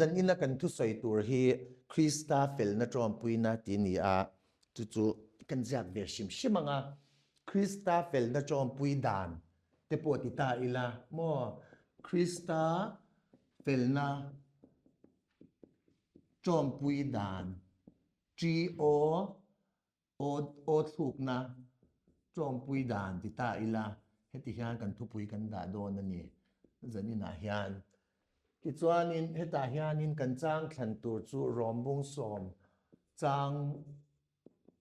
Zanina kan thusawi tur hi Krista felna ṭawmpuina tih a ni a, chu chu kan ziak ve hrim hrim ang a, Krista felna ṭawmpui dan te pawh ti ta ila maw? Krista felna ṭawmpui dan, TO. Aw aw thlukna ṭawngpui dan ti ta ila, heti hian kan thupui kan dah dawn a ni zaninah hian. Tichuanin hetah hianin kan chang thlan tur chu Rawmbung sawm chang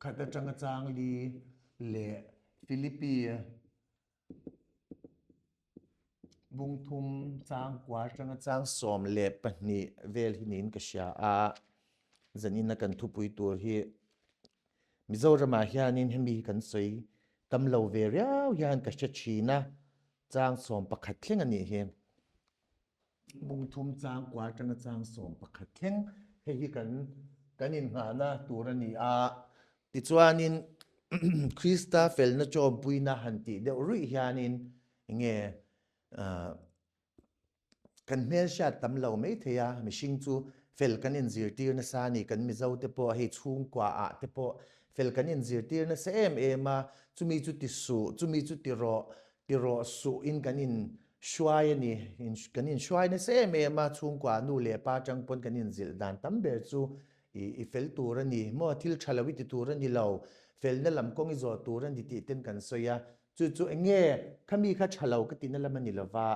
khat atanga chang li leh Philippi Bung thum chang kua atanga chang 12 vel hi niin ka hria a, zanina kan thupui tur hi Mizoramah hianin hemi hi kan sawi tam lo ve riau hian ka hre thin a, chang 11 thleng a nih hi. Bung thum chang kua atanga chang 11 thleng hei hi kan kan innghahna tur a ni a. Tichuanin Krista felna chawmpuina han tih deuh ruih hianin enge kan hmelhriat tam lo mai thei a, mihring chu fel kan inzirtir nasa a ni, kan Mizo te pawh hei chhungkua ah te pawh fel kan inzirtir nasa em em a, chumi chu ti suh, chumi chu ti rawh, ti rawh suh in kan in hruai a ni, kan in hruai nasa em em a, chhungkua nu leh pa atang pawn kan inzilh dan tam ber chu i i fel tur a ni maw, thil tha lo i ti tur a ni lo, felna lam kawng i zawh tur a ni tih ten kan sawi a, chu chu enge khami kha tha lo ka tihna lam a ni lova,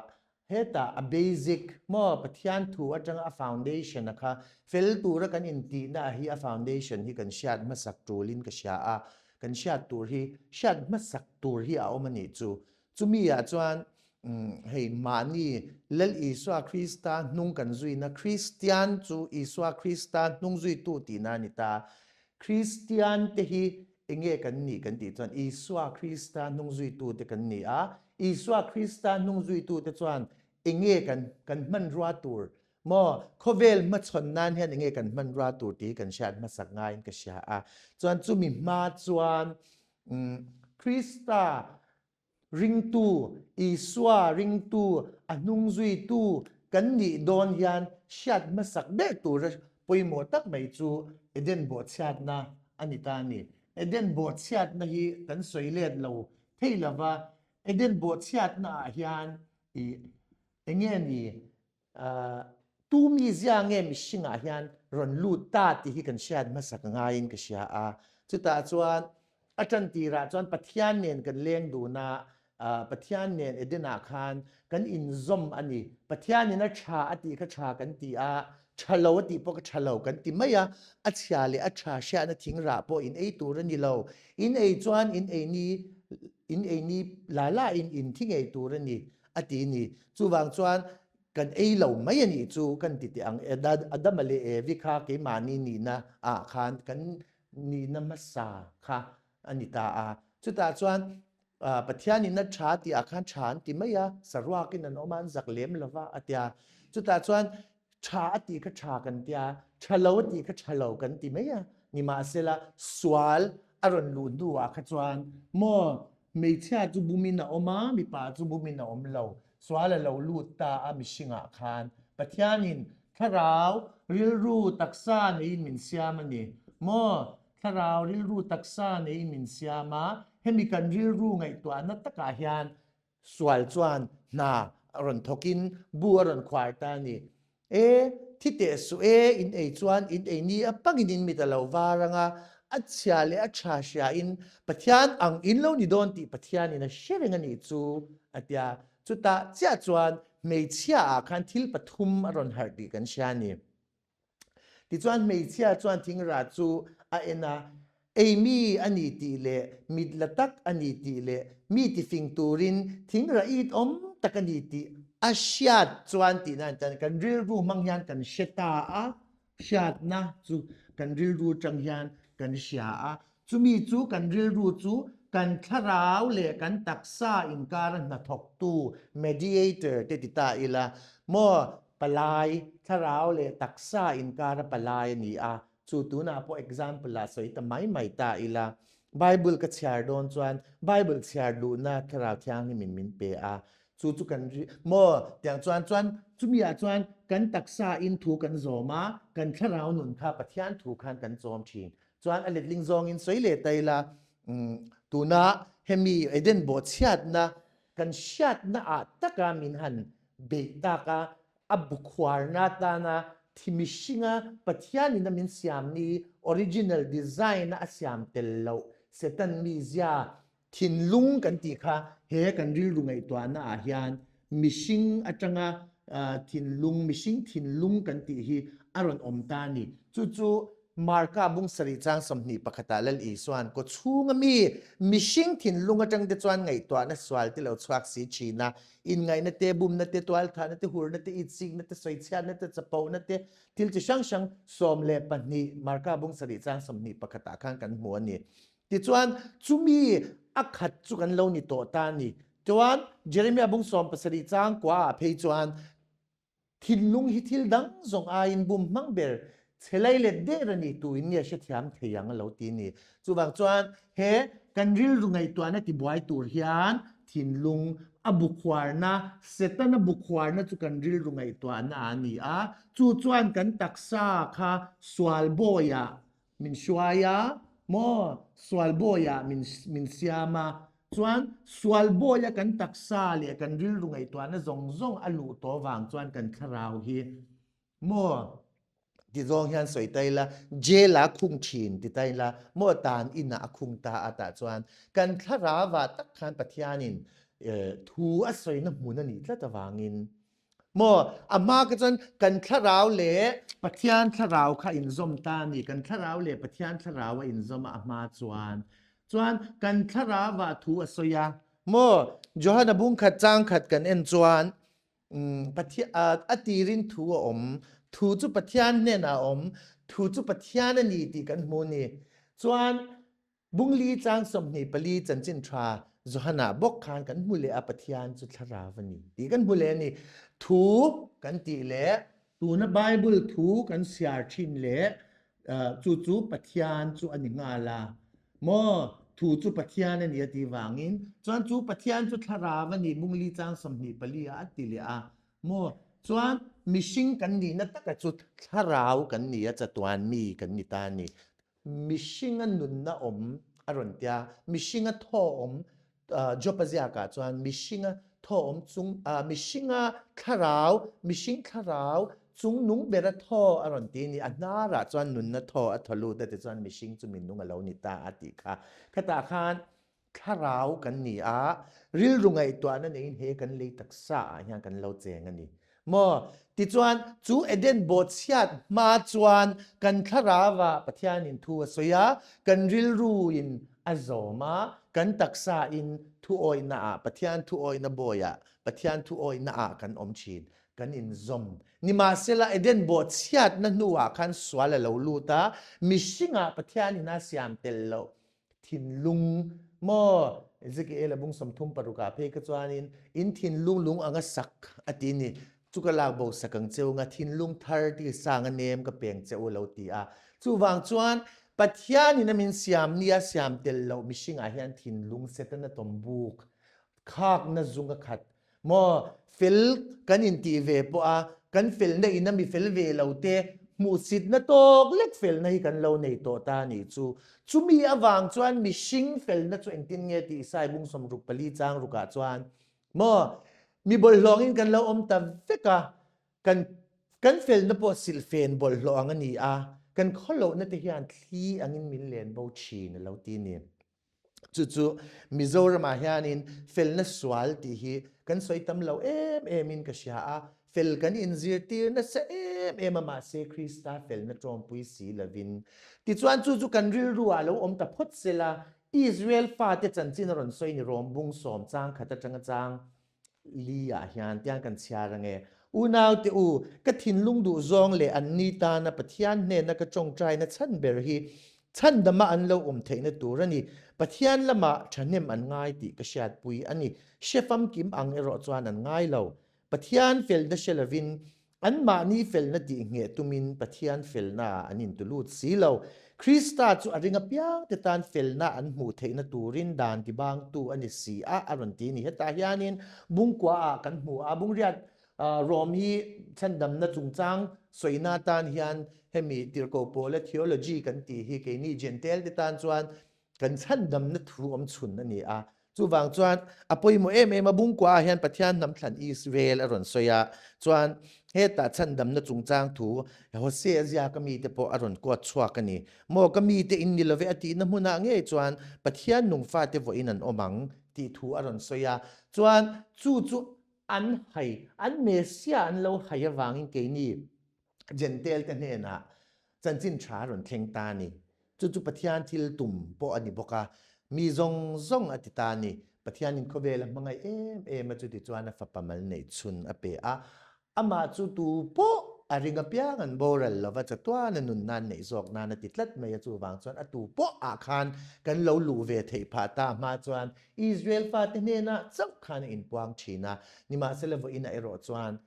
Hetah a basic maw Pathian thu atanga a foundation a kha fel tura kan intihna a hi a foundation hi kan hriat hmasak tulin ka hria a, kan hriat tur hi hriat hmasak tur hi a awm a nih chu. Chumi ah chuan hei mahni Lal Isua Krista hnung kan zuina Kristian chu Isua Krista hnung zuitu tihna a ni ta. Kristian te hi Enge kan nih kan tih chuan Isua Krista hnungzuitute kan ni a, Isua Krista hnungzuitute chuan enge kan kan hmanrua tur maw khawvel hmachhawn nan hian enge kan hmanrua tur tih hi kan hriat hmasak ngaiin ka hria a. Chuan chumi hma chuan Krista Ringtu, Isua ringtu, a hnungzuitu kan nih dawn hian hriat hmasak ber tura pawimawh tak mai chu Eden bawhchhiatna a ni ta a ni. Eden bawhchhiatna hi kan sawi let lo thei lova, Eden bawhchhiatna ah hian i enge ni Tu mizia nge mihringah hian rawn lut ta tih hi kan hriat hmasak ngaiin ka hria a. Chutah chuan a tan tirah chuan Pathian nen kan leng dun a, Pathian nen Edenah khan kan inzawm a ni. Pathianin a tha a tih kha tha kan ti a, tha lo a tih pawh kha tha lo kan ti mai a. A chhia leh a tha hriatna thing rah pawh in ei tur a ni lo. In ei chuan in ei ni in ei ni la la in in thi ngei tur a ni. A ti a ni. Chuvang chuan kan ei lo mai a nih chu kan ti teh ang. Adama leh Evi kha keimahni nihna ah khan kan nihna hmasa kha a ni ta a. Chutah chuan Pathianin a tha tih ah khan tha an ti mai a, saruakin an awm a, an zak lem lo va a tia. Chutah chuan Tha a tih kha tha kan tia, tha lo a tih kha tha lo kan ti mai a. Nimahsela, sual a rawn luh hnuah kha chuan maw hmeichhia chu bumin a awm a, mipa chu bumin a awm lo. Sual a lo lut ta a mihringah khan. Pathianin thlarau rilru taksa neiin min siam a ni. Maw thlarau rilru taksa neiin min siam a, hemi kan rilru ngaihtuahna takah hian Sual chuan hna a rawn thawkin bu a rawn khuar ta a ni. E, thi teh suh e, in ei chuan in ei ni apangin in mit a lo var ang a, a chhia leh a tha hriain Pathian ang in lo ni dawn tih Pathianin a hre reng a nih chu, a ti a. Chutah chiah chuan hmeichhia ah khan thil pathum a rawn harh tih kan hria a ni. Tichuan hmeichhia chuan thingrah chu a en a, ei mi a ni tih leh mit la tak a ni tih leh mi tifing turin thingrah it awm tak a ni tih a hriat chuan tihna an tan kan rilru hmang hian kan hre ta a, hriatna chu kan rilru atang hian kan hria a, Chumi chu kan rilru chu kan thlarau leh kan taksa inkara hnathawktu, mediator, te ti ta ila maw, palai, thlarau leh taksa inkara palai a ni a, chu tunah pawh example ah sawi ta mai mai ta ila, Bible ka chhiar dawn chuan Bible chhiar duhna Thlarau Thianghlimin min pe a. Chu chu kan ri maw tiang chuan chuan chumi ah chuan kan taksa in thu kan zawm a, kan thlarau nun kha Pathian thu khan kan chawm thin. Chuan a letling zawngin sawi leh ta ila, tuna hemi Eden bawhchhiatna kan hriatna ah taka min han beih tak a, a bukhuarna atana thi mihringa Pathianin a min siam ni original design a a siam tel loh Satan mizia Thinlung kan tih kha he kan rilru ngaihtuahna ah hian mihring atanga thinlung, mihring thinlung kan tih hi a rawn awm ta a ni. Chu chu Marka bung sarih chang 21 ah Lal Isua'n kaw chhunga mi mihring thinlung atang te chuan ngaihtuahna sual te lo chhuak si thin a, inngaihna te, bumna te, tualthahna te, hurna te, itsikna te, sawichhiatna te, chapona te, thil chi hrang hrang 12 Marka bung sarih chang 21 ah khan kan hmu a ni. Tichuan, chumi a khat chu kan lo ni tawh ta a ni. Chuan, Jeremiah bung 17 chang kua ah phei chuan, Thinlung hi thil dang zawng aiin bum hmang ber che lei let der a ni tuin nge hrethiam thei ang a lo ti ni. Chuvang chuan, he kan rilru ngaihtuahna tibuai tur hian thinlung a bukhuarna, Setana bukhuarna chu kan rilru ngaihtuahna a ni a, chu chuan kan taksa kha sual bawiah Min hruai a maw sual bawi ah min min siam a, chuan sual bawi a kan taksa leh kan rilru ngaihtuahna zawng zawng a luh tawh vang chuan kan thlarau hi maw ti zawng hian sawi ta ila jail ah a khung thin ti ta ila maw tan in ah a khung ta a tah chuan kan thlarau ah tak khan Pathianin thu a sawina hmun a nih tlat avangin Maw, a hma kha chuan kan thlarau leh Pathian thlarau kha inzawm ta a ni. Kan thlarau leh Pathian thlarau a inzawm a, a hma chuan. Chuan kan thlarauah thu a sawi a. Maw, Johana bung khat chang khat kan en chuan, Pathian, a tirin thu a awm, thu chu Pathian hnenah a awm, thu chu Pathian a ni tih kan hmu a ni. Chuan Bungli chang 24 chanchin tha Johana bawk khan kan hmu leh a Pathian chu thlarau a ni tih kan hmu leh a ni. Thu kan tih leh tuna Bible thu kan siar thin leh chu chu Pathian chu a ni nghal a maw thu chu Pathian a ni a tih vangin chuan chu Pathian chu thlarau a ni Bungli chang 24 ah a ti leh a maw chuan mihring kan nihna taka chu thlarau kan ni a chatuan mi kan ni ta a ni. Mihringa nunna awm a rawn tia, mihringa thaw awm, Job-a ziakah chuan mihringa thaw awm chung, mihringa thlarau, mihring thlarau chung nung bera thaw a rawn ti a ni. A hnarah chuan nunna thaw a thaw lut a ti chuan mihring chu minung a lo ni ta a tih kha. Khatah khan Thlarau kan ni a, rilru ngaihtuahna neiin he kan lei taksa ah hian kan lo cheng a ni. Maw? Tichuan, chu Eden bawhchhiat hma chuan kan thlarauah Pathianin thu a sawi a, kan rilruin a zawm a, kan taksain thuawihna ah, Pathian thuawihna bawiah, Pathian thuawihna ah kan awm thin, kan inzawm. Nimahsela, Eden bawhchhiatna hnuah khan sual a lo lut a, mihringah Pathianin a siam tel loh Thinlung maw? Ezekiel a bung 36 ah phei kha chuanin in thinlung lung anga sak a ti ni. Chu ka lak bo sak ang cheu nga thinlung thar ti sang a nem ka peng che u lo ti a. Chuvang chuan Pathian in a min siam ni a siam tel loh mihring ah hian thinlung Setana tawm buk khakna zung a khat Maw fel kan intih ve pawh a, kan felna in a mi fel ve lo te hmuhsitna tawk lek felna hi kan lo nei tawh ta a nih chu. Chumi avang chuan mihring felna chu engtin nge tih Isai bung 64 chang rukah chuan maw mi bawlhhlawngin kan lo awm ta vek a, kan kan felna pawh silhfen bawlhhlawh ang a ni a, kan khawlohna te hian thli angin min len bo thin a lo ti a ni. Chu chu Mizoramah hianin felna sual tih hi kan sawi tam lo em emin ka hria a, fel kan inzirtir nasa em em a mahse Krista felna tawmpui si lovin. Tichuan chu chu kan rilru ah lo awm ta phawt sela, Israel fate chanchin a rawn sawi ni Rom bung sawm chang khat atanga chang li ah hian tiang kan chhiar ange. Unaute u, ka thinlung duh zawng leh anni tana Pathian hnena ka tawngtaina chhan ber hi chhandama an lo awm theihna tur a ni. Pathian lamah thahnem an ngai tih ka hriatpui a ni. Hre famkim ang erawh chuan an ngai lo. Pathian felna hre lovin. Anmahni felna tih ngheh tumin Pathian felnaah an intulut si lo. Krista chu a ring apiangte tan felna an hmuh theihna turin dan tibangtu a ni si a, a rawn ti a ni. Hetah hianin Bungkuaah kan hmu a, Bungriat Rom hi chhandamna chungchang sawina atan hian hemi tirhkoh pawla theology kan tih hi keini Jentail te tan chuan kan chhandamna thu awm chhun a ni a. Chuvang chuan a pawimawh em em a, Bungkuaah hian Pathian hnam thlan Israel a rawn sawi a, chuan hetah chhandamna chungchang thu Hosea ziaka mite pawh a rawn kuat chhuak a ni. Maw ka mite in ni love a tihna hmunah ngei chuan Pathian nung fate vawiin an awm ang tih thu a rawn sawi a, chuan chu chu an hai, an Messiah an lo hai avangin keini Jentail te hnenah chanchin tha a rawn thleng ta a ni. Chu chu Pathian thil tum pawh a ni bawk a, mi zawng zawng a ti ta a ni. Pathianin khawvel a hmangaih em em a, chuti chuan a fapa mal neih chhun a pe a. Amah chu tu pawh a ring apiang an boral lova, chatuan a nun nan neih zawk nan a ti tlat mai a, chuvang chuan a tu pawh ah khan kan lo luh ve theih phah ta hma chuan Israel fate hnenah chauh khan a inpuang thin a. Nimahsela vawiinah erawh chuan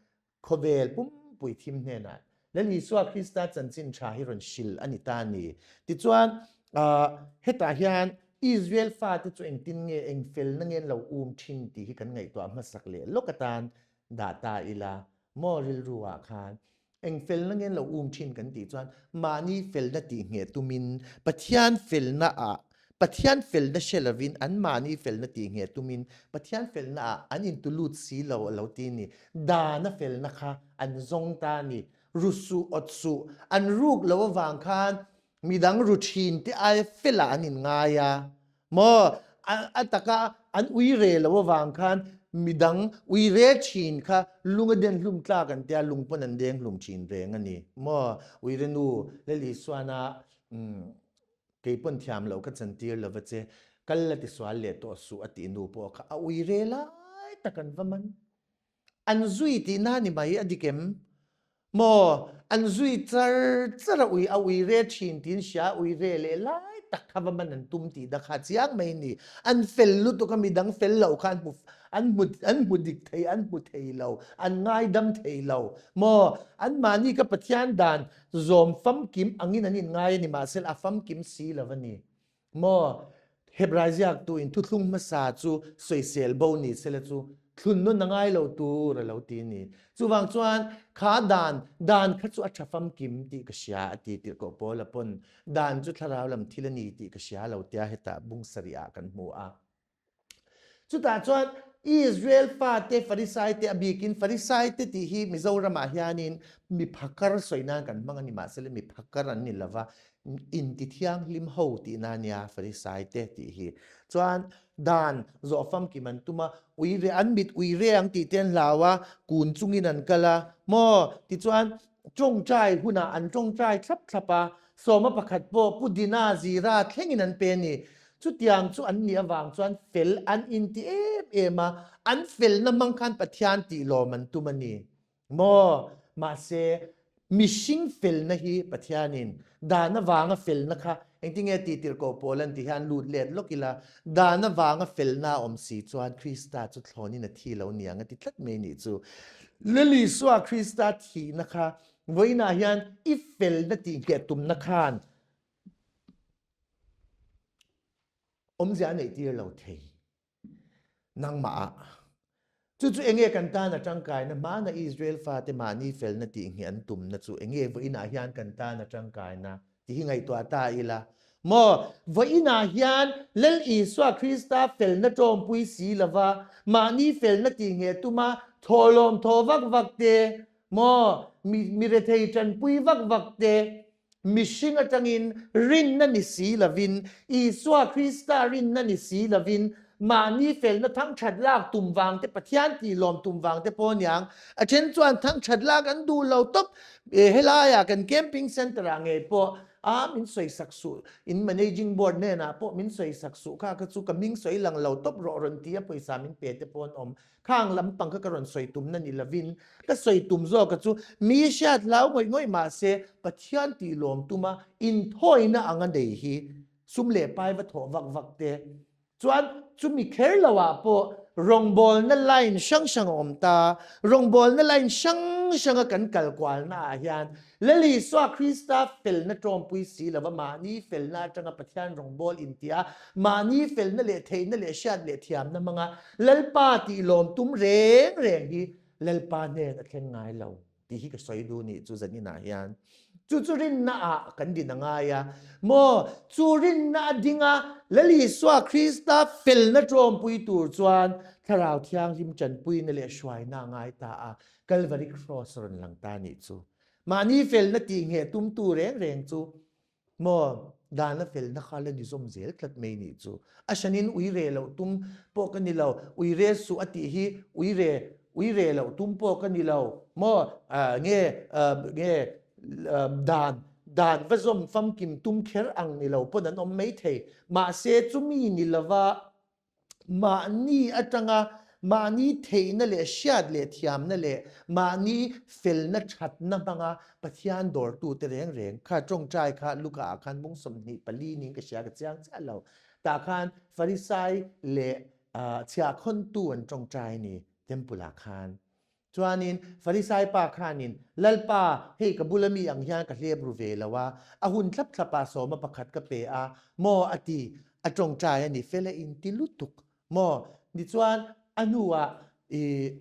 Khawvel pumpui thim hnenah Lal Isua Krista chanchin tha hi rawn hril a ni ta a ni. Tichuan, hetah hian Israel fate chu engtin nge, eng felna nge an lo um thin tih hi kan ngaihtuah hmasak leh lawk atan dah ta ila maw rilru ah khan eng felna nge an lo um thin kan tih chuan mahni felna tih ngheh tumin Pathian felna ah Pathian felna hre lovin anmahni felna tih ngheh tumin Pathian felna ah an intulut si lo a lo ti ni. Dana felna kha an zawng ta a ni. Ru suh, awt suh, an ruk lo avang khan midang ru thin te aia felah an inngai a. Maw, a taka an ui re lo avang khan midang ui re thin kha lung a den hlum tlak an tia, lung pawn an deng hlum thin reng a ni. Maw, uire nu Lal Isuana Kei pawn thiam loh ka chantir lova che, kal la tisual leh tawh suh a tih nu pawh kha a ui re lai tak an va man. An zui tihna ni mai a dik em? Maw, an zui char char a ui a ui re thin tiin hria a ui re leh lai tak kha va man an tum tih dah kha chiang mai ni. An fel lutuk a midang fel loh kha an hmu an hmu an hmu dik thei an hmu thei lo, an ngaidam thei lo. Maw, anmahni ka Pathian dan Zawm famkim angin an inngai a ni, mahse a famkim si lo a ni. Maw? Hebrai ziaktu in thuthlung hmasa chu sawisel bo ni sela chu thlun nawn a ngai lo tur a lo ti a ni. Chuvang chuan kha dan, dan kha chu a tha famkim tih ka hria a ti tirhkoh Paula pawn dan chu thlarau lam thil a ni tih ka hria lo tia hetah bung sarih ah kan hmu a. Chutah chuan Israel fate Farisai te a bikin Farisai te tih hi Mizoramah hianin mi phakar sawi nan kan hmang a ni mahse mi phakar an ni lova inti thianghlim ho tihna a nia Farisai te tih hi. Chuan dan zawh famkim an tum a, uire an mit uire ang tih te an hlau a, kun chungin an kal a maw tichuan Tawngtai hunah an tawngtai thlap thlap a, sawma pakhat pawh Pu Dina Zira thlengin an pe a ni. Chutiang chu an nih avang chuan fel an inti em em a, an felna hmang khan Pathian tih lawm an tum a ni. Maw? Mahse, mihring felna hi Pathianin dan avanga felna kha engtinge tih tirhkoh pawl an tih hian lut let lawk ila, dan avanga felna a awm si chuan Krista chu thlawnin a thi lo niang a ti tlat mai nih chu. Lal Isua Krista thihna kha vawiinah hian i felna tih ngheh tumna khan awmzia a neihtir lo thei. Nangmah ah. Chu chu enge kan tan a tangkaina hmana Israel fate mahni felna tih ngheh an tumna chu enge vawiinah hian kan tan a tangkaina tih hi ngaihtuah ta ila. Maw, vawiinah hian Lal Isua Krista felna tawmpui si lova mahni felna tih ngheh tuma thawhlawm thaw vak vak te, maw, mi mi rethei tanpui vak vak te, Mihring atangin rinna ni si lovin, Isua Krista rinna ni si lovin, mahni felna thangthat lak tum vang te, Pathian tih lawm tum vang te pawh aniang. A then chuan thangthat lak an duh lo tawp. Helaiah kan camping centre ah ngei pawh a min sawisak suh, in managing board hnenah pawh min sawisak suh kha kha chu ka hming sawi lang lo tawp rawh rawn ti a pawisa min pe te pawh an awm. Khang lampang kha ka rawn sawi tumna ni lovin, ka sawi tum zawka chu mi hriat hlau ngawih ngawih mahse Pathian tih lawm tuma inthawina anga nei hi sum leh pai va thawh vak vak te chuan chumi kher lo ah pawh Rawngbawlna line hrang hrang a awm ta. Rawngbawlna line hrang hranga kan kal kualna ah hian Lal Isua Krista felna tawmpui si lova mahni felna atanga Pathian rawngbawl intia mahni felna leh theihna leh hriat leh thiamna hmanga Lalpa tih lawm tum reng reng hi Lalpa hnen a thleng ngai lo. Tih hi ka sawi duh nih chu zaninah hian. Chu chu rinna ah kan din a ngai a. Maw, chu rinna a ding a, Lal Isua Krista felna tawmpui tur chuan Thlarau Thianghlim tanpuina leh hruaina a ngai ta a, Kalvari Kraws a rawn lang ta nih chu. Mahni felna tih ngheh tumtu reng reng chu Maw, dan a felna kha la ni zawm zel tlat mai nih chu. A hranin ui re loh tum pawh ka ni lo, ui re suh a tih hi ui re, ui re loh tum pawh ka ni lo. Maw, nge, nge dan, dan va zawm famkim tum kher ang ni lo pawn an awm maithei. Mahse, chumi ni lova Mahni atanga mahni theihna leh hriat leh thiamna leh mahni felna thatna hmanga Pathian dawrtute reng reng kha tawngtai kha Luka ah khan bung 24 niin ka hria ka chiang chiah lo. Tah khan Farisai leh chhiahkhawntu an tawngtai a ni temple ah khan. Chuanin Farisai pa khanin, Lalpa, hei ka bula mi ang hian ka hlep ru ve lo a, a hun thlap thlapah sawma pakhat ka pe a, maw a ti, a tawngtai a ni, fela in ti lutuk, maw? Tichuan a hnuah i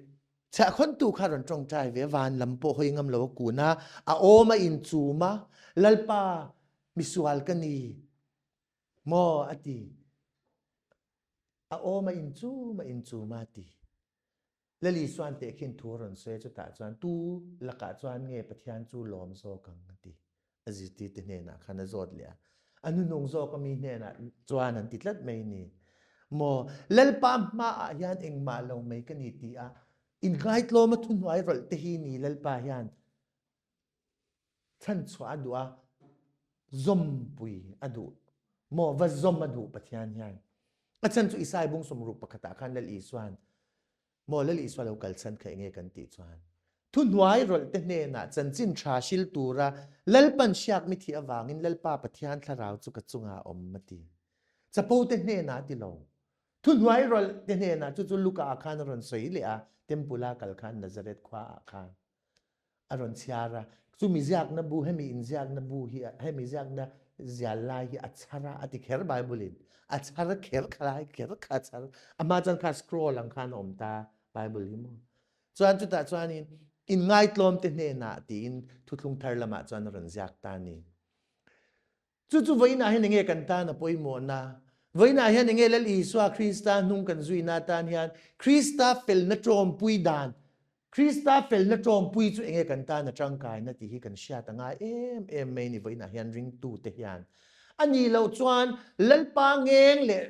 chhiahkhawntu kha rawn tawngtai ve, van lam pawh hawi ngam lo a kun a, a awm a inchum a, Lalpa, misual ka ni, maw a ti, a awm a inchum a inchum a ti. Lali Isuan tehkhin thu a rawn sawi a, chutah chuan tu lakah chuan nge Pathian chu lawm zawk ang a ti. A zirtirte hnenah khan a zawt leh a, a hnunung zawk ami hnenah chuan an ti tlat mai ni. Maw, Lalpa hmaah hian engmah lo mai ka ni ti a, inngaitlawma thuhnuai rawlh te hi ni Lalpa hian chhanchhuah a duh a, zawmpui a duh. Maw, va zawm a duh Pathian hian. A chhan chu Isai bung sawmruk pakhatah khan Lal Isuan, maw Lal Isua lo kal chhan kha enge kan tih chuan, thuhnuai rawlh te hnenah chanchin tha hril tura Lalpan hriak mi thih avangin Lalpa Pathian thlarau chu ka chungah a awm a ti. Chapo te hnenah a ti lo. Thuhnuai rawlh te hnenah chu chu Luka ah khan a rawn sawi leh a, Temple a kal khan Nazareth khua ah khan. a rawn chhiar a, chumi ziakna bu, hemi inziakna bu hi, hemi ziakna zial lai hi a chhar a, a ti kher Bible in, a chhar kher kha lai kher kha a chhar, a hma chuan kha scroll ang khan a awm ta Bible hi maw. Chuan chutah chuanin inngaitlawm te hnenah tiin thuthlung thar lamah chuan a rawn ziak ta a ni. Chu chu vawiinah hian enge kan tan a pawimawhna? Vawiinah hian enge Lal Isua Krista hnung kan zuina atan hian Krista felna tawmpui dan, Krista felna tawmpui chu enge kan tan a tangkaina tih hi kan hriat a ngai em em mai ni vawiinah hian ringtute hian. A nih loh chuan Lalpa ngeng leh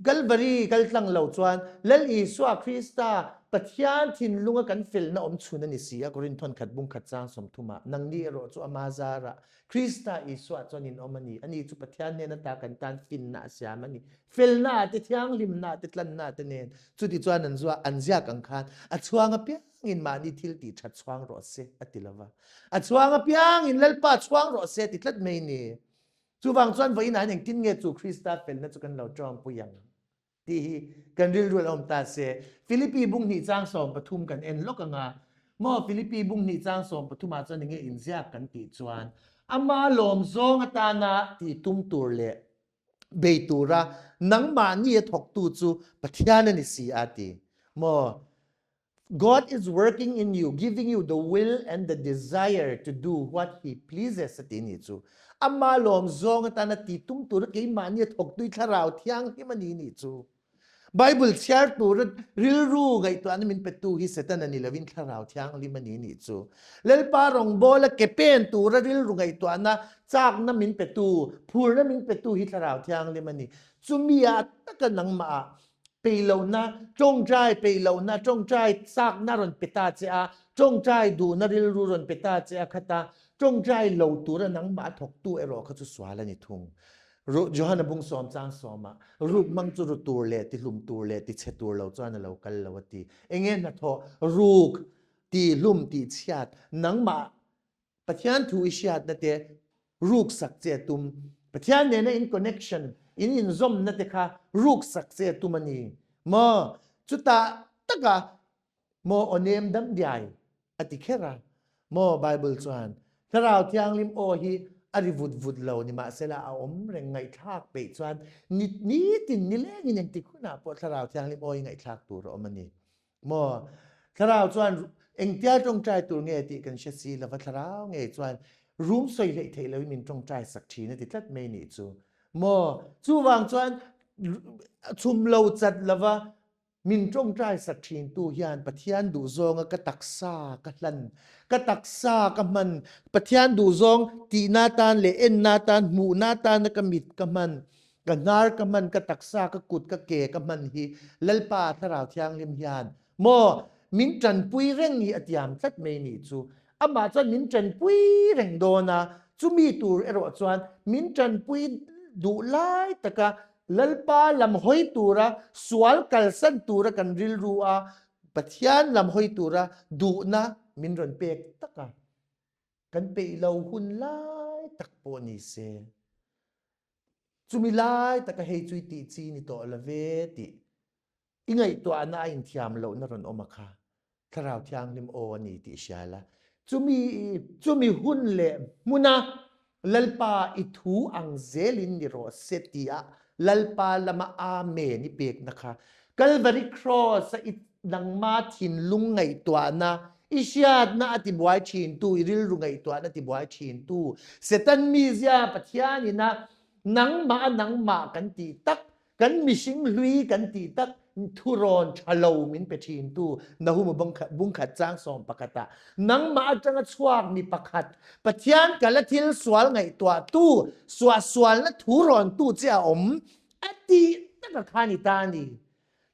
Kalvari kal tlang lo chuan Lal Isua Krista Pathian thinlunga kan felna awm chhun a ni si a, Korinthon khat bung khat chang sawmthumah, Nangni erawh chu ama zarah Krista Isua chuan in awm a ni. Ani chu Pathian hnen ata kan tan finna a siam a ni. Felna te, thianghlimna te, tlanna te nen. Chuti chuan an zua, an ziak ang khan a chhuang apiangin mahni thil tih that chhuang rawh se a ti lova. A chhuang apiangin Lalpa chhuang rawh se a ti tlat mai ni. Chuvang chuan vawiinah hian engtin nge chu Krista felna chu kan lo tawngpui ang tih hi kan rilru a awm ta se. Philippi bung hnih chang 13 kan en lawk ang a, maw Philippi bung hnih chang 13 ah chuan enge inziak kan tih chuan ama lawm zawng atana tih tum tur leh bei tura nangmahni a thawktu chu Pathian a ni si a ti. Maw God is working in you, giving you the will and the desire to do what he pleases a ti ni chu. Ama lawm zawng atana ti tum tura keimahni a thawktui thlarau thianghlim a ni ni chu. Bible chhiar tura rilru ngaihtuahna min petu hi Satan a ni lovin thlarau thianghlim a ni ni chu. Lalpa rawngbawla ke pen tura rilru ngaihtuahna chakna min petu, phurna min petu hi thlarau thianghlim a ni. Chumi ah taka nangmah ah Peihlohna, tawngtai peihlohna, tawngtai chakna rawn pe ta che a, tawngtai duhna rilru rawn pe ta che a khata tawngtai lo tura nangmah a thawktu erawh kha chu sual a ni thung. Johana bung sawm chang sawmah, Ruk hmang chu ru tur leh tihlum tur leh tichhe tur lo chuan a lo kal lo a ti. Enge hnathawh ruk, tihlum, tihchhiat, nangmah Pathian thu i hriatna te ruksak che a tum. Pathian nena in connection, in inzawmna te kha ruksak che a tum a ni maw? Chutah taka maw aw nem dam diai a ti kher a. Maw Bible chuan Thlarau Thianghlim aw hi a ri vut vut lo nimahsela a awm reng ngaihthlak peih chuan ni nitin nilengin engtik hunah pawh Thlarau Thianghlim aw hi ngaihthlak tur a awm a ni. Maw Thlarau chuan engtia tawngtai tur nge tih kan hre si lova Thlarau ngei chuan rum sawi hleih theih loin min tawngtai sak thin a ti tlat mai nih chu. Maw chuvang chuan chhum lo chat lova Min ṭawngṭai sak ṭhintu hian Pathian duhzawnga ka taksa ka hlan, ka taksa ka hman, Pathian duhzawng tihna atan leh enna atan, hmuhna atana ka mit ka hman, ka hnar ka hman, ka taksa, ka kut, ka ke ka hman hi Lalpa Thlarau Thianghlim hian maw min ṭanpui reng hi a tiam tlat mai nih chu. Amah chuan min ṭanpui reng dawn a, chumi tur erawh chuan min ṭanpui duh lai taka Lalpa lam hawi tura sual kalsan tura kan rilru a Pathian lam hawi tura duhna min rawn pek tak a, kan peih lo hun lai tak pawh ni se. Chumi lai taka hei chu i tih chi ni tawh lo ve tih I ngaihtuahna a inthiam lohna rawn awm a kha Thlarau Thianghlim aw a ni tih hria la. Chumi chumi hun leh hmuna Lalpa i thu ang zelin ni rawh se tia Lalpa lama Amen i pekna kha Kalvari Kraws a i nangma thinlung ngaihtuahna i hriatna a tibuai thintu, i rilru ngaihtuahna tibuai thintu Satan mizia Pathianina nangmah a nangmah kan tih tak Kan mihring hlui kan tih tak thurawn tha lo min pe thintu Nahum bungkhat chang 11 ah nangmah atanga chhuak mi pakhat Pathian kala thil sual ngaihtuahtu suahsualna thurawn tu che a awm a tih taka khan i ta a ni.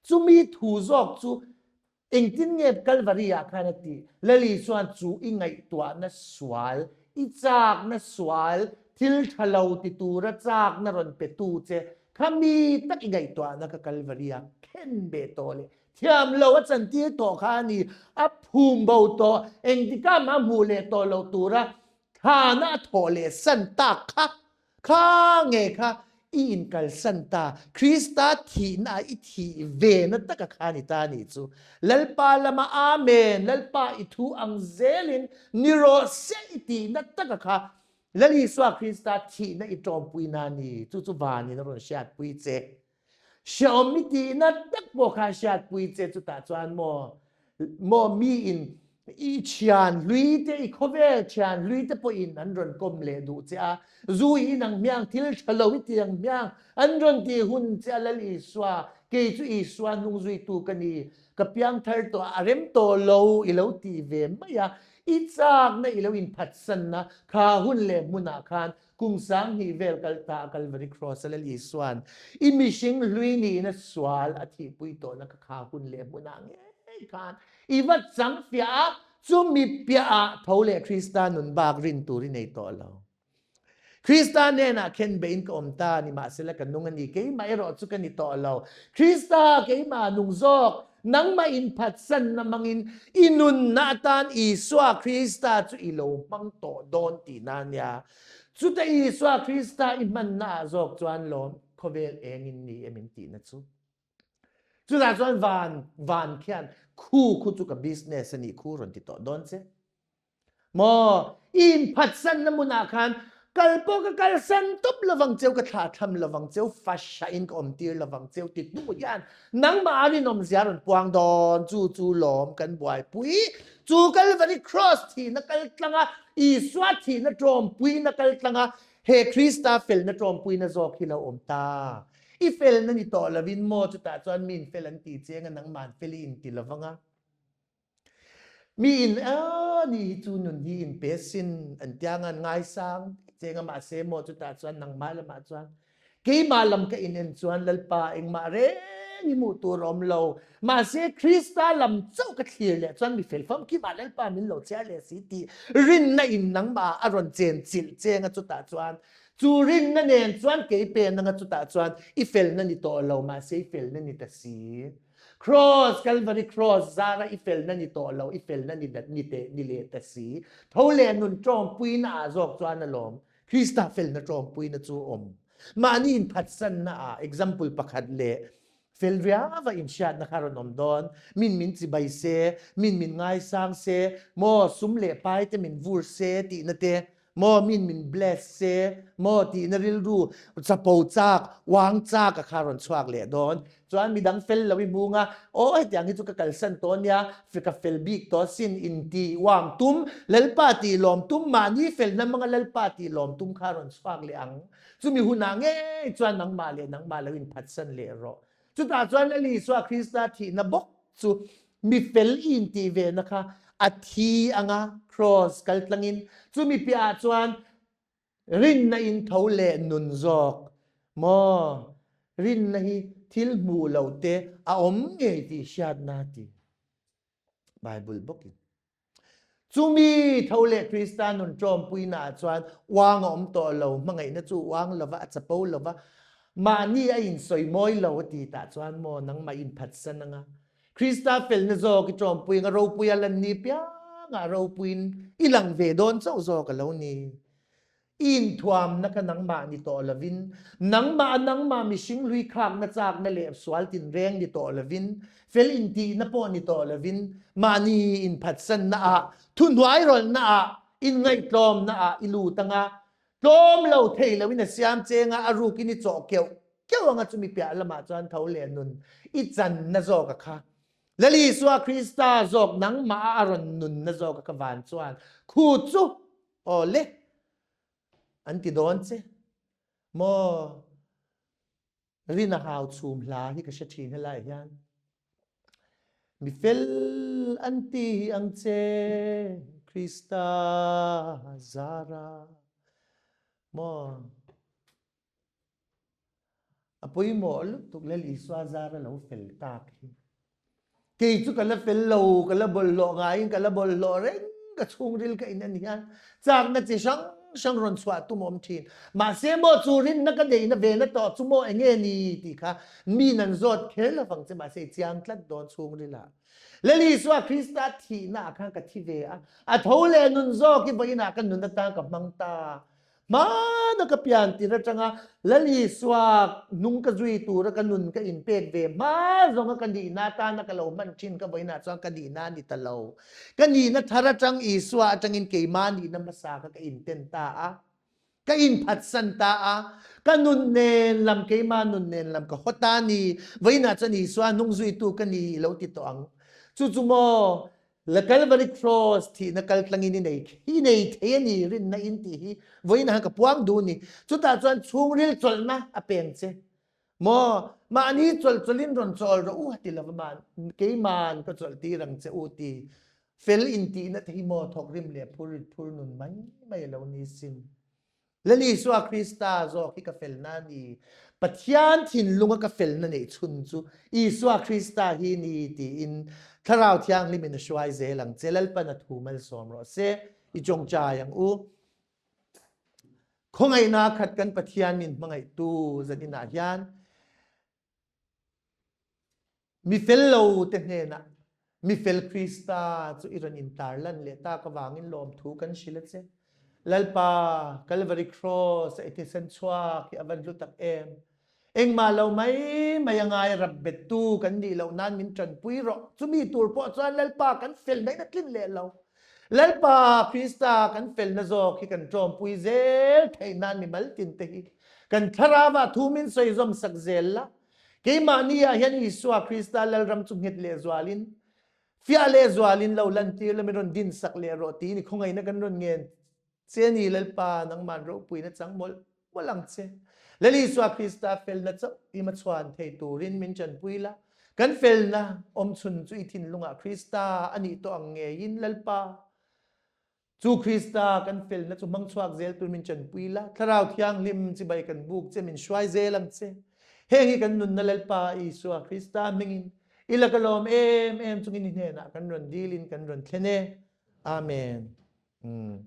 Chumi thu zawk chu Engtin nge Kalvari ah khan a tih? Lali chuan chu i ngaihtuahna sual, i chakna sual, thil tha lo ti tura chakna rawn pe tu che kha mi tak i ngaihtuahna kha Kalvari ah khen beh tawh leh thiam lo a chantir tawh kha a ni, a phum bo tawh, engtikah mah hmuh leh tawh loh tura thlana a thawh leh san tak kha Kha nge kha i inkalsan ta, Krista thihna ah i thih ve na taka kha ni ta nih chu. Lalpa lama Amen, Lalpa i thu ang zelin ni rawh se i tihna taka kha Lal Isua Krista thihna i tawmpuina a ni. Chu chu vanin a rawn hriatpui che. Hreawm i tihna tak pawh kha hriatpui che chutah chuan maw maw mi in i thian hlui te i khawvel thian hlui te pawhin an rawn kawm leh duh che a, zu i inang hmiang thil tha lo i ti ang hmiang an rawn ti hun che a Lal Isua kei chu Isua hnung zuitu ka ni ka piang thar tawh a rem tawh lo i lo ti ve mai a i chakna i lo inphatsanna kha hun leh hmunah khan Kum 2000 vel kal ta a Kalvari Cross a Lal Isua'n i mihring hlui niin a sual a thihpui tawhna ka kha hun leh hmunah ngei khan i va chang fiah a, chumi piahah tho leh Krista nun bak rin tur i nei tawh lo. Krista hnenah khen beiin ka awm ta, nimahsela ka nung a ni, keimah erawh chu ka ni tawh lo. Krista keimah nung zawk, nangmah inphatsanna hmangin i nunna atan Isua Krista chu i lo hmang tawh dawn tihna a nia. Chuta Isua Krista i hmanna ah zawk chuan lawm khawvel engin ni em in tihna chu. Chutah chuan van van khian khu khu chu ka business a nih khu rawn ti tawh dawn che. Maw i inphatsanna hmunah khan kal pawh ka kalsan tawp lovang cheu, ka thlahthlam lovang cheu, fahrahin ka awmtir lovang cheu ti hnu hian nangmah a rinawmzia rawn puang dawn chu chu lawm kan buaipui. Chu Kalvari Cross thihna kal tlanga Isua thihna ṭawmpuina kal tlanga he Krista felna ṭawmpuina zawk hi lo awm ta. I felna ni tawh lovin maw chutah chuan miin fel an tih chiang a nangman fel i inti lovang a. Mi in a ni hi chu nun hi in pe sin an tia ngan ngaisang cheng a mahse maw chutah chuan nangmah lamah chuan keimah lam ka in en chuan Lalpa engmah reng hi hmuh tur a awm lo mahse Krista lam chauh ka thlir leh chuan mi fel famkimah Lalpa min lo chhiar leh si tih rinna in nangmah a rawn chen chilh cheng a chutah chuan chu rinna nen chuan kei pen anga chutah chuan i felna ni tawh lo mahse i felna ni ta si. Cross, Calvary Cross, zara i felna ni tawh lo, i felna ni ni te ni leh ta si. Tho leh nun ṭawmpuina ah zawk chuan alawm Krista felna ṭawmpuina chu awm. Mahni inphatsanna ah example pakhat leh. Fel riava inhriatna kha rawn awm dawn. Min min chibai se, min min ngaisang se, maw sum leh pai te min vur se tihna te, maw min min bless se, maw tihna rilru chapo chak, uang chak a kha rawn chhuak leh dawn. Chuan midang fel lo i hmung a, aw hetiang hi chu ka kalsan tawh nia, ka fel bik tawh sin inti uang tum, Lalpa tih lawm tum, mahni felna hmanga Lalpa tih lawm tum kha rawn chhuak leh ang. Chumi hunah ngei chuan nangmah leh nangmah lo inphatsan leh rawh. Chutah chuan Lal Isua Krista thihna bawk chu mi fel i intih vena kha a thi anga cross kal tlangin chumi piahah chuan rinna in tho leh nun zawk maw? Rinna hi thil hmuh loh te a awm ngei tih hriatna a ti. Bible bawkin. Chumi tho leh Krista nun ṭawmpuinaah chuan uang a awm tawh lo, hmangaihna chu uang lova, a chapo lova, mahni a insawi mawi lo a ti tah chuan maw nangmah inphatsan anga Krista felna zawk i ṭawmpui anga ropui a lan ni piangah ropuiin i lang ve dawn chauh zawk a lo ni. I inthuamna kha nangmah ni tawh lovin, nangmah a nangmah mihring hlui khakna chakna leh sual tinreng ni tawh lovin, fel intihna pawh ni tawh lovin, mahni inphatsanna ah, thuhnuairawlhna ah, inngaihtlawmna ah i lut anga, tlawm lo thei loin a siam cheng a, a rukin i chawh keuh keuh anga chumi piah lamah chuan tho leh nun i channa zawk a kha. Lal Isua Krista zawk nangmah a a rawn nunna zawk a kha van chuan khu chu Aw le, an ti dawn che. Maw Rina hau chhum hla hi ka hre thin helai hian. Mi fel an ti ang che Krista zara. Maw A pawimawh lutuk Lal Isua zara lo fel tak hi. Kei chu ka la fel lo, ka la bawlhhlawh ngaiin ka la bawlhhlawh reng ka chhungril ka in an hian chakna chi hrang hrang rawn chhuah tum awm thin. Mahse maw chu rinna ka neihna ve na tawh chu maw enge ni tih kha min an zawt kher lovang che mahse i chiang tlat dawn chhungrilah. Lal Isua Krista thihna ah khan ka thi ve a, a tho leh nun zawk hi vawiinah ka nun atan ka hmang ta. Hmana ka pian tir atanga Lal Isua hnung ka zui tura ka nun ka inpek ve hma zawnga ka nihna atana ka lo hman thin ka vawiinah chuan ka nihna a ni ta lo. Ka nihna thar atang Isua atangin keimah nihna hmasa kha ka inten ta a, ka inphatsan ta a, ka nun nen lam keimah nun nen lam ka haw ta a ni. Vawiinah chuan Isua hnung zuitu ka ni i lo ti tawh ang. Chu chu maw La Calvary Cross thihna kal tlangin i nei i nei thei a ni rinna in tih hi vawiin han ka puang duh ni. Chutah chuan chhungril chawlhna a peng che. Maw mahni chawlh chawlhin rawn chawl rawh u a ti lova man keiman ka chawlh tir ang che u ti fel intihna te hi maw thawkrim leh phur rit phur nun mai mai a lo ni sin. Lal Isua Krista zawk hi ka felna a ni. Pathian thinlunga ka felna neih chhun chu Isua Krista hi ni tiin Thlarau Thianghlimin a hruai zel ang che. Lalpan a thu malsawm rawh se. I tawngtai ang u. Khawngaihna khat kan Pathian min hmangaihtu zaninah hian Mi fel lo te hnenah mi fel Krista chu i rawn intarlan leh tak avangin lawmthu kan hrilh a che. Lalpa, Calvary Cross a i thisen chhuak hi a van hlu tak em! Engmah lo mai mai a ngai rap bettu kan nih loh nan min tanpui rawh. Chumi tur pawh chuan Lalpa kan fel daih na tlin leh lo. Lalpa Krista kan felna zawk hi kan tawmpui zel theih nan mimal tin te hi kan thlarauah thu min sawi zawm sak zel la. Keimahni ah hian Isua Krista Lalram chu nghet lehzualin, fiah lehzualin lo lantir la min rawn din sak leh rawh tiin i khawngaihna kan rawn ngen che ni Lalpa nangman ropuina chang mawlh mawlh ang che. Lal Isua Krista felna chauh i hmachhuan thei turin min tanpui la, kan felna awmchhun chu i thinlungah Krista a nih tawh ang ngeiin Lalpa Chu Krista kan felna chu hmang chhuak zel tur min chanpui la, Thlarau Thianghlim chibai kan buk che min hruai zel ang che. Heng hi kan nunna Lalpa Isua Krista hmingin i laka lawm em em chungin i hnenah kan rawn dilin kan rawn thlen e. Amen. Mm.